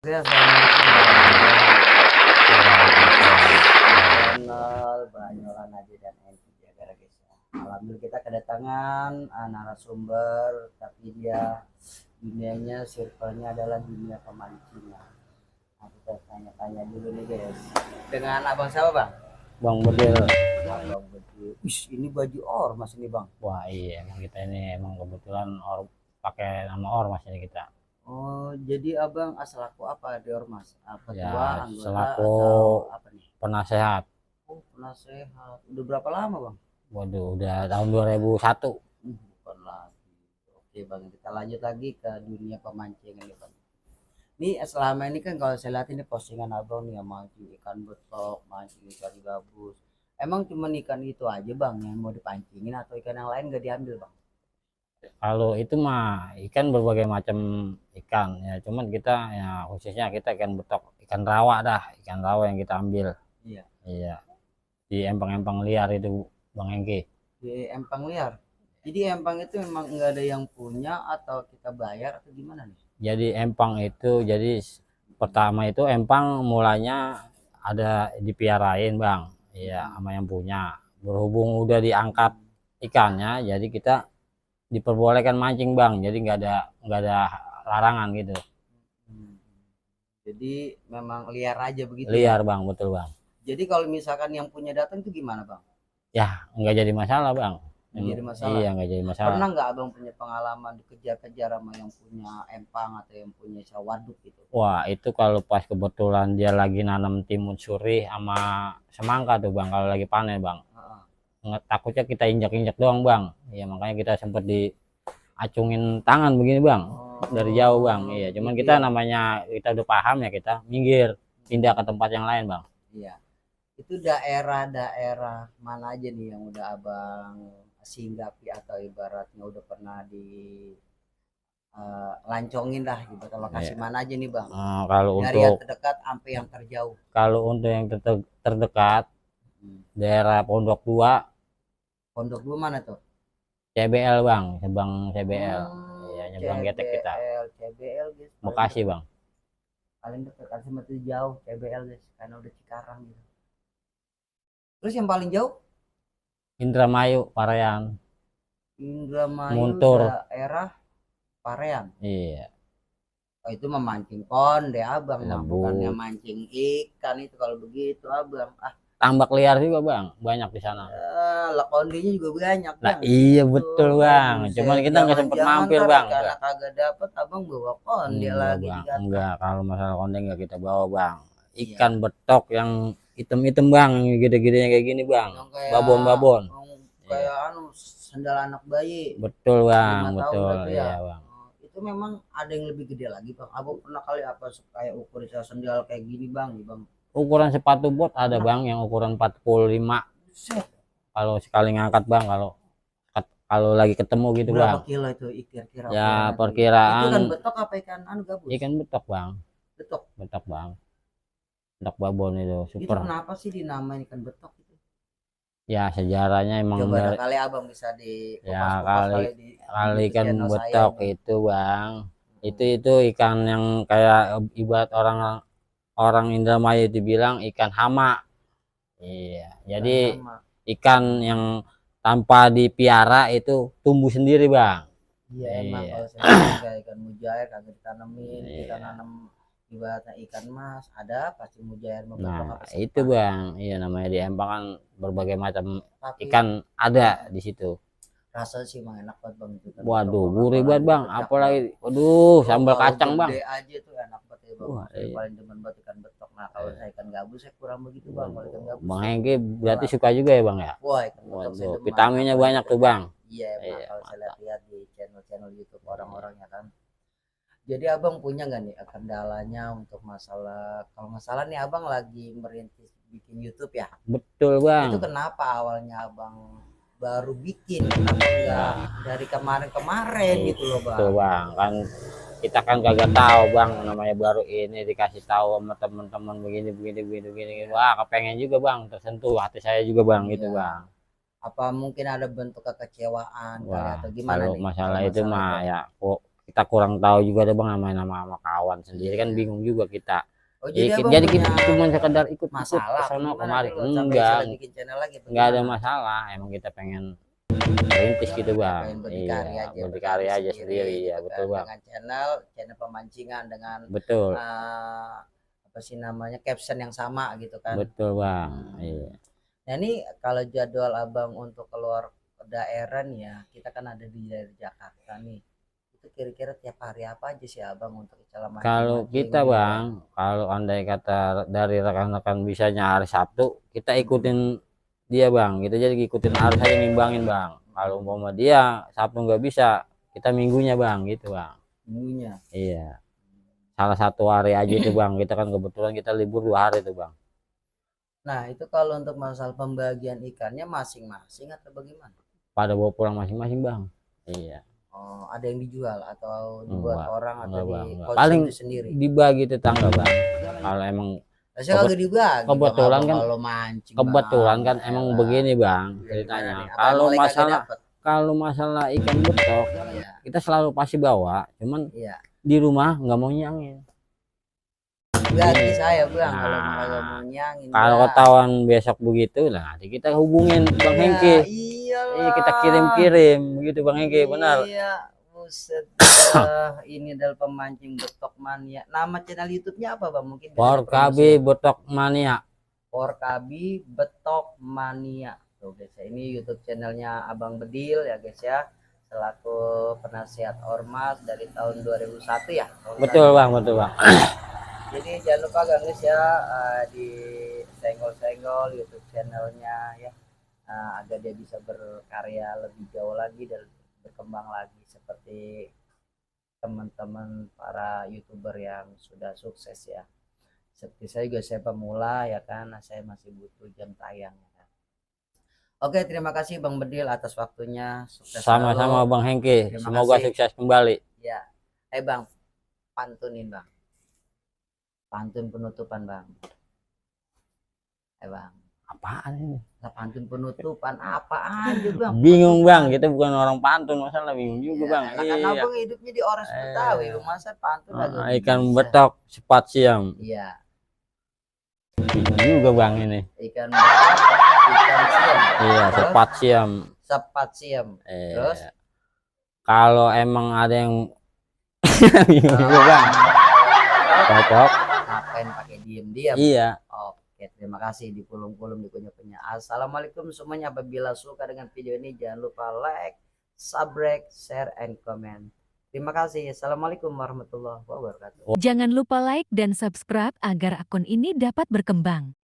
Ya, assalamualaikum warahmatullahi channel Banyolan Aji dan Enti Jagara guys. Alhamdulillah kita kedatangan narasumber, tapi dia dunianya circle-nya adalah dunia pemancingan. Nah, kita tanya-tanya dulu nih guys. Dengan abang siapa bang? Bang Bedil. Abang Bedil. Ini baju ormas ini bang. Wah iya, emang kita ini emang kebetulan pakai nama ormas ini kita. Oh, jadi abang selaku apa di ormas? Ketua, Ya, anggota, selaku atau apa nih? penasehat. Oh, penasehat. Udah berapa lama bang? Waduh, udah tahun 2001. Bukan lagi. Oke bang, kita lanjut lagi ke dunia pemancingan nih bang. Ini selama ini kan kalau saya lihat ini postingan abang nih, mancing ikan betok, mancing ikan gabus. Emang cuma ikan itu aja bang yang mau dipancingin atau ikan yang lain gak diambil bang? Kalau itu mah ikan berbagai macam ikan ya, cuman kita ya khususnya kita ikan betok, ikan rawa dah, ikan rawa yang kita ambil. Iya. Iya, di empang-empang liar itu Bang Engki. Di empang liar. Jadi empang itu memang nggak ada yang punya atau kita bayar atau gimana nih? Jadi empang itu pertama itu empang mulanya ada dipiarain bang, iya sama yang punya. Berhubung udah diangkat ikannya, jadi kita diperbolehkan mancing bang. Jadi nggak ada larangan gitu. Hmm. Jadi memang liar aja begitu Liar ya. bang, betul bang. Jadi kalau misalkan yang punya datang itu gimana bang? Ya nggak jadi masalah bang. Nggak jadi masalah. Iya nggak jadi masalah. Pernah nggak abang punya pengalaman dikejar-kejar sama yang punya empang atau yang punya sawaduk gitu? Wah itu kalau pas kebetulan dia lagi nanam timun suri sama semangka tuh bang, kalau lagi panen bang. Takutnya kita injak-injak doang bang, ya makanya kita sempat diacungin tangan begini bang, dari jauh bang. Iya cuman kita namanya kita udah paham ya, kita minggir pindah ke tempat yang lain bang. Iya. Itu daerah-daerah mana aja nih yang udah abang singgapi atau ibaratnya udah pernah di lancongin lah ibarat lokasi mana aja nih bang? Kalau Dari yang untuk terdekat sampai yang terjauh. yang terdekat daerah Pondok 2. Pondok dua mana tuh? CBL bang, Sebang CBL. Iya nyebrang getek kita. CBL guys. Bekasi bang. Paling dekat kan sama tuh jauh CBL guys karena udah Cikarang gitu. Terus yang paling jauh Indramayu Parayan. Indramayu Muntur. daerah Parean. Iya. Oh, itu memancing konde abang mah, Lebut. bukannya mancing ikan itu kalau begitu abang. Tambak liar juga bang, banyak di sana. Lah kondenya juga banyak Nah bang. iya betul bang, Buset, cuman kita nggak sempet jangan-jangan mampir ntar bang. karena kagak dapet abang bawa konde lagi Bang, dikata. enggak, kalau masalah konde nggak kita bawa bang. Iya. Ikan betok yang item-item bang, gede-gedenya kayak gini bang, babon-babon. Kayak anu sandal anak bayi. Betul bang, 5 tahun betul berarti ya. iya bang. Itu memang ada yang lebih gede lagi bang. Abang pernah kali apa kayak ukuran sandal kayak gini bang, nih bang. Ukuran sepatu bot ada bang yang ukuran 45. Buset. Kalau sekali ngangkat bang, kalau lagi ketemu gitu bang. Berapa kilo itu kira-kira? Ya Itu perkiraan ikan betok apa ikan anu gabus? ikan betok bang, Betok. betok bang, betok babon itu Itu super. kenapa sih dinamain ikan betok itu? Ya sejarahnya emang Coba dari, kali abang bisa di ya di kali YouTube ikan channel betok saya ini. itu bang, itu ikan yang kayak ibarat orang Indramayu dibilang ikan hama. Iya jadi Sama. ikan yang tanpa dipiara itu tumbuh sendiri bang. Iya emang Iya. kalau saya bilang kayak ikan mujair kagak ditanemin, kita Iya. nanam ibaratnya ikan mas ada pasti mujair Nah membentuk apa itu bang, iya namanya di Empang kan berbagai macam tapi ikan ada di situ. rasa sih emang enak banget bang itu kan. Waduh gurih banget bang, apalagi waduh sambal kacang bang. Gede aja tuh enak banget ya bang. Wah, Saya iya. paling demen banget ikan betok. Nah kalau saya ikan gabus saya kurang begitu bang. Kalau ikan gabus Bang ya, Hengki berarti suka juga ya bang ya. wah ikan betok saya Waduh demen. vitaminnya Apalagi banyak tuh bang. iya emang Iya, kalau saya mantap. lihat di channel-channel YouTube orang-orangnya kan. Jadi abang punya nggak nih kendalanya untuk masalah kalau nggak salah nih abang lagi merintis bikin YouTube ya? Betul bang. Itu kenapa awalnya abang baru bikin kenapa enggak dari kemarin-kemarin gitu loh bang? Betul bang, kan kita kan kagak tahu bang, namanya baru ini dikasih tahu sama teman-teman begini. Wah kepengen juga bang, tersentuh hati saya juga bang gitu Iya. bang. Apa mungkin ada bentuk kekecewaan kali Wah atau gimana kalau nih? masalah Kalau itu masalah mah itu. ya kok kita kurang tahu juga deh bang, namanya nama kawan sendiri kan bingung juga kita. Oh, jadi abang Jadi punya kita cuma sekedar ikut masalah ke sono gimana kemari, tuh lo sampai istilah bikin channel lagi enggak ada bagaimana? masalah, emang kita pengen rintis gitu bang. Pengen berdikari Iya, aja, berdikari aja sendiri ya, gitu betul kan, bang, dengan channel pemancingan dengan betul apa sih namanya, caption yang sama gitu kan. betul bang. Hmm. Iya. Nah ini kalau jadwal abang untuk keluar daerah nih ya, kita kan ada di daerah Jakarta nih. Itu kira-kira tiap hari apa aja sih abang untuk cara Kalau mancing-mancing kita gitu kan? bang, kalau andai kata dari rekan-rekan bisanya hari Sabtu, kita ikutin dia bang, kita jadi ikutin arus aja, nimbangin bang. Kalau umpama dia Sabtu nggak bisa, kita minggunya bang, gitu bang. Minggunya. Iya, salah satu hari aja itu bang, kita kan kebetulan kita libur 2 hari tuh bang. Nah itu kalau untuk masalah pembagian ikannya masing-masing atau bagaimana? Pada bawa pulang masing-masing bang. Iya. Oh, ada yang dijual atau dibuat Enggak, orang atau enggak bang, enggak. Paling dikonsumsi sendiri? dibagi tetangga bang. Kalau emang Saya kagak dibagi bang, kebetulan abang kan, kalau mancing kebetulan bang. kan emang Elah. begini bang Gimana ceritanya. nih? Apa emang lagi kagak dapet? Kalau masalah ikan betok, Iya, kita selalu pasti bawa, cuman iya. di rumah nggak mau nyangin. Ganti saya bang, kalau Nah, kagak mau nyangin kalau bang. ketahuan besok begitu lah, nanti kita hubungin Bang Ya, Hengki. iyalah. Kita kirim-kirim begitu Bang Hengki, benar. Iya, buset dah. Ini adalah pemancing betok mania. Nama channel YouTube-nya apa bang? Mungkin bisa Porkabi dipromosi. Betok Mania. Porkabi Betok Mania. Tuh guys ya, ini YouTube channelnya Abang Bedil ya guys ya. Selaku penasihat ormas dari tahun 2001 ya. Betul bang, betul bang. Jadi jangan lupa guys ya, di senggol-senggol YouTube channelnya ya, agar dia bisa berkarya lebih jauh lagi dan berkembang lagi seperti teman-teman para YouTuber yang sudah sukses ya. Seperti saya juga, saya pemula ya kan, saya masih butuh jam tayang ya kan. Oke, terima kasih Bang Bedil atas waktunya. Sukses Sama-sama selalu. Bang Hengki. Terima Semoga kasih. sukses kembali. Ya. Bang, pantunin Bang. Pantun penutupan Bang. Bang. Apaan ini? Nah, pantun penutupan apaan juga Bang? Bingung Bang, kita bukan orang pantun, masalah bingung juga Bang. Karena Iya. Abang hidupnya di Ores Betawi, masa pantun agak Ikan bisa. betok cepat siam. Iya. Bingung juga Bang ini. Ikan betok, ikan siam. Iya, Terus? cepat siam. Cepat siam. Terus? Kalau emang ada yang bingung juga Bang. Cocok. Ngapain pakai diem-diem? Iya. Oke, terima kasih di kulum-kulum di punya. Assalamualaikum semuanya. Apabila suka dengan video ini jangan lupa like, subscribe, share, and comment. Terima kasih. Assalamualaikum warahmatullahi wabarakatuh. Jangan lupa like dan subscribe agar akun ini dapat berkembang.